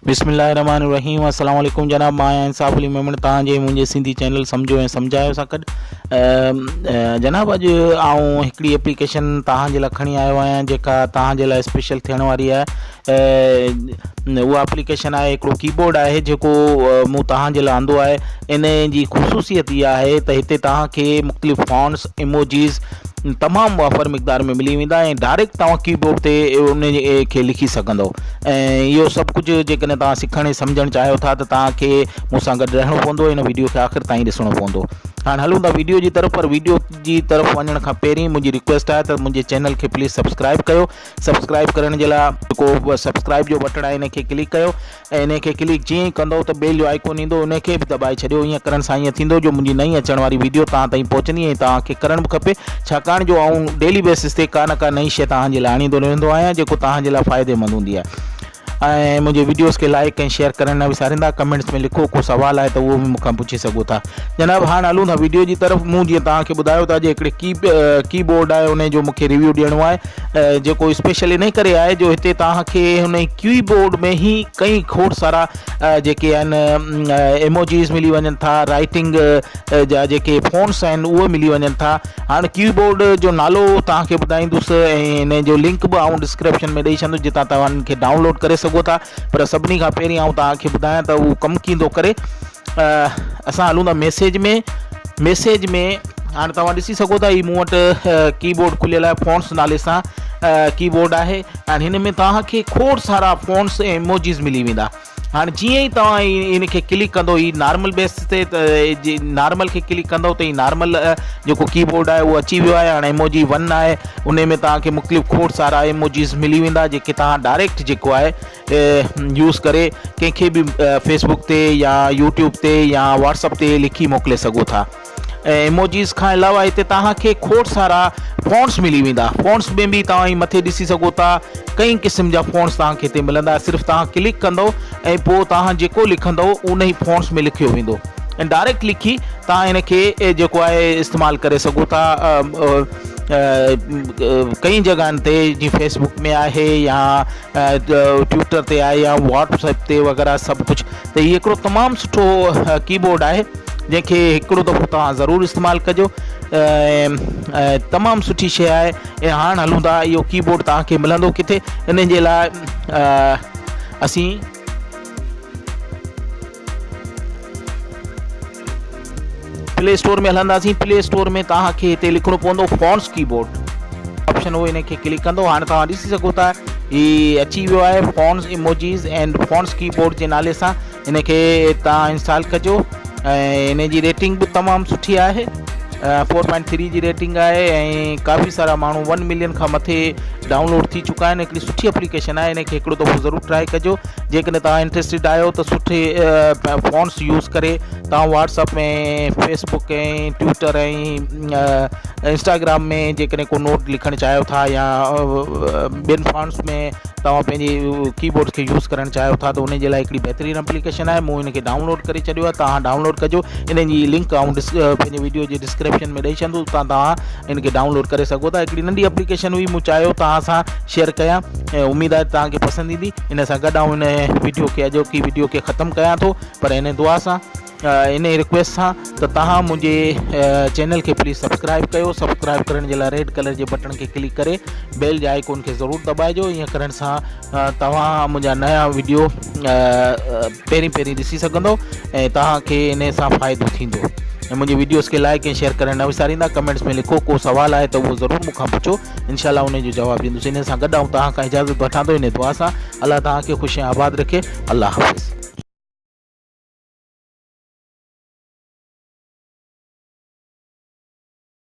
بسم الله الرحمن الرحيم السلام عليڪم جناب مان آهيان انصاف علي ميمڻ توهان جي منهنجي سنڌي چينل سمجهو ۽ سمجهايو سان گڏ جناب اڄ آئون هڪڙي ايپليڪيشن توهان جي لاء کڻي آيو آهيان جيڪا توهان جي لاء اسپيشل ٿيڻ واري آهي اها ايپليڪيشن آهي هڪڙو ڪي بورڊ آهي جيڪو مون توهان جي لاء آندو آهي ان جي خصوصيت اها آهي ته هتي توهان کي مختلف فونٽس ايموجيز تمام وافر مقدار ۾ ملي ويندا ۽ ڊائريڪٽ توهان ڪي بورڊ تي ان کي لکي سگهندو ۽ اهو سڀ ڪجهه جيڪڏهن توهان سکڻ ۽ سمجهڻ چاهيو ٿا ته توهان کي مون سان گڏ رهڻو پوندو هن ويڊيو کي آخر تائين ڏسڻو پوندو هاڻ هلون ٿا ويڊيو جي طرف پر ويڊيو جي طرف وڃڻ کان پهرين منهنجي رڪويسٽ آهي ته منهنجي چينل کي پليز سبسڪرائب ڪيو سبسڪرائب ڪرڻ جي لاء جيڪو سبسڪرائب جو بٽڻ آهي ان کي ڪلڪ ڪيو ۽ انهي کي ڪلڪ جيئن ئي ڪندؤ ته بيل جو آئيڪون ايندو انهي کي به دٻائي ڇڏيو ائين ڪرڻ سان ائين ٿيندو جو منهنجي نئين اچڻ واري ويڊيو توهان تائين پهچندي ۽ توهان کي ڪرڻ به کپي ڇاڪاڻ جو آئون ڊيلي بيسس تي ڪا نه ڪا نئين شي توهان جي لاء آڻيندو رهندو آهيان جيڪو توهان جي لاء فائديمند هوندي آهي ۽ منهنجي ويڊيوز کي لائڪ ۽ شيئر ڪرڻ نه وساريندا ڪمينٽس ۾ لکو ڪو سوال آهي ته اهو به مون کان پڇي سگهو ٿا جناب هاڻ هلون ٿا ويڊيو جي طرف مون جيئن توهان کي ٻڌايو ته اڄ هڪڙي ڪي بورڊ آهي انهي جو مون کي ريويو ڏيڻو آهي جيڪو اسپيشل انهي ڪري آهي جو هتي توهان کي هن ڪي بورڊ ۾ هي ڪئي کوڙ سارا جيڪي آهن ايموجيز ملي وڃن ٿا رائٽنگ جا جيڪي فونٽس آهن اهي ملي وڃن ٿا هاڻ ڪي بورڊ جو نالو توهان کي ٻڌائيندس ۽ ان جو لنڪ به آئون ڊسڪرپشن ۾ ڏئي ڇڏندس جتان توهان ان کي ڊائونلوڊ ڪري سگهو ٿا پر سڀني کان پهرين آئون توهان کي ٻڌايان ته اهو ڪم ڪيئن ٿو ڪري اسان هلون ٿا ميسيج ۾ ميسيج ۾ هاڻي توهان ڏسي سگهو ٿا هي مون وٽ ڪي بورڊ کليل آهي فونٽس نالي سان ڪي بورڊ آهي ۽ هن ۾ توهان کي کوڙ سارا فونٽس ۽ ايموجيز ملي ويندا هاڻي جيئن ئي توهان ان کي ڪلڪ ڪندو هي نارمل بيس تي نارمل کي ڪلڪ ڪندو ته هي نارمل جيڪو ڪي بورڊ آهي اهو اچي ويو آهي هاڻي ايموجي ون آهي ان ۾ توهان کي مختلف کوڙ سارا ايموجيز ملي ويندا جيڪي توهان ڊائريڪٽ جيڪو آهي يوز ڪري ڪنهن کي به فيس بڪ تي يا يوٽيوب تي يا واٽس اپ تي لکي موڪلي سگهو ٿا ۽ ايموجيز کان علاوه هتي توهان کي کوڙ سارا فونٽس ملي ويندا فونٽس ۾ به توهان هي مٿي ڏسي سگهو ٿا ڪئي قسم جا فونٽس توهان کي هتي ملندا صرف توهان ڪلڪ ڪندو ۽ پوء توهان جيڪو لکندو ان ئي فونٽس ۾ لکيو ويندو ۽ ڊائريڪٽ لکي توهان هن کي جيڪو آهي استعمال ڪري سگهو ٿا ڪئي جڳهن تي جيئن فيس بڪ ۾ آهي يا ٽوئٽر تي آهي يا واٽس ايپ تي وغيره سڀ ڪجهه ته هي هڪڙو تمام سٺو ڪي بورڊ آهي جنهن کي هڪڙو دفعو توهان ضرور استعمال ڪجو ۽ تمام سٺي شيء آهي ۽ هاڻ هلون ٿا اهو ڪي بورڊ توهان کي ملندو ڪٿي ان جي لاء اسين پلي اسٽور ۾ هلنداسين پلي اسٽور ۾ توهان کي هتي لکڻو پوندو فونٽس ڪي بورڊ آپشن هو ان کي ڪلڪ ڪندو هاڻي توهان ڏسي سگهو ٿا هي اچي ويو آهي fonts emojis and fonts keyboard جي نالي سان ان کي توهان انسٽال ڪجو ۽ ان جي ريٽنگ به تمام سٺي آهي 4.3 جي ريٽنگ آهي ۽ ڪافي سارا ماڻهو 1 ملين کان مٿي ڊائونلوڊ ٿي چڪا آهن هڪڙي سٺي اپليڪيشن آهي ان کي هڪڙو دفعو ضرور ٽرائي ڪجو جيڪڏهن توهان انٽريسٽيڊ آهيو ته سٺي فونٽس يوز ڪري توهان WhatsApp ۾ Facebook ۽ Twitter ۽ Instagram ۾ جيڪڏهن ڪو نوٽ لکڻ چاهيو ٿا يا ٻين فونٽس ۾ توهان پنهنجي ڪي بورڊ کي يوز ڪرڻ چاهيو ٿا ته ان جي لاء هڪڙي بهترين اپليڪيشن آهي مون ان کي ڊائونلوڊ ڪري ڇڏيو آهي توهان ڊائونلوڊ ڪجو ان جي لنڪ آئون پنهنجي ويڊيو جي ڊسڪرپشن ۾ ڏئي ڇڏندس اتان توهان ان کي ڊائونلوڊ ڪري سگهو ٿا هڪڙي ننڍي اپليڪيشن هئي مون چاهيو توهان سان شيئر ڪيان ۽ اميد آهي توهان کي پسند ايندي ان سان گڏ آئون ان ويڊيو کي اڄوڪي ويڊيو کي ختم ڪيان ٿو پر ان دعا سان ان رڪويسٽ سان ته توهان منهنجي چينل کي پليز سبسڪرائب ڪيو سبسڪرائب ڪرڻ جي لاء ريڊ ڪلر جي بٽڻ کي ڪلڪ ڪري بيل جي آئيڪون کي ضرور دٻائجو ائين ڪرڻ سان توهان منهنجا نيا ويڊيو پهرين پهرين ڏسي سگهندو ۽ توهان کي ان سان فائدو ٿيندو ۽ منهنجي ويڊيوز کي لائڪ ۽ شيئر ڪرڻ نه وساريندا ڪمينٽس ۾ لکو ڪو سوال آهي ته اهو ضرور مون کان پڇو انشاء الله ان جو جواب ڏيندس ان سان گڏ آئون توهان کان اجازت وٺان ٿو ان دعا سان الله توهان کي خوش ۽ آباد رکي الله حافظ.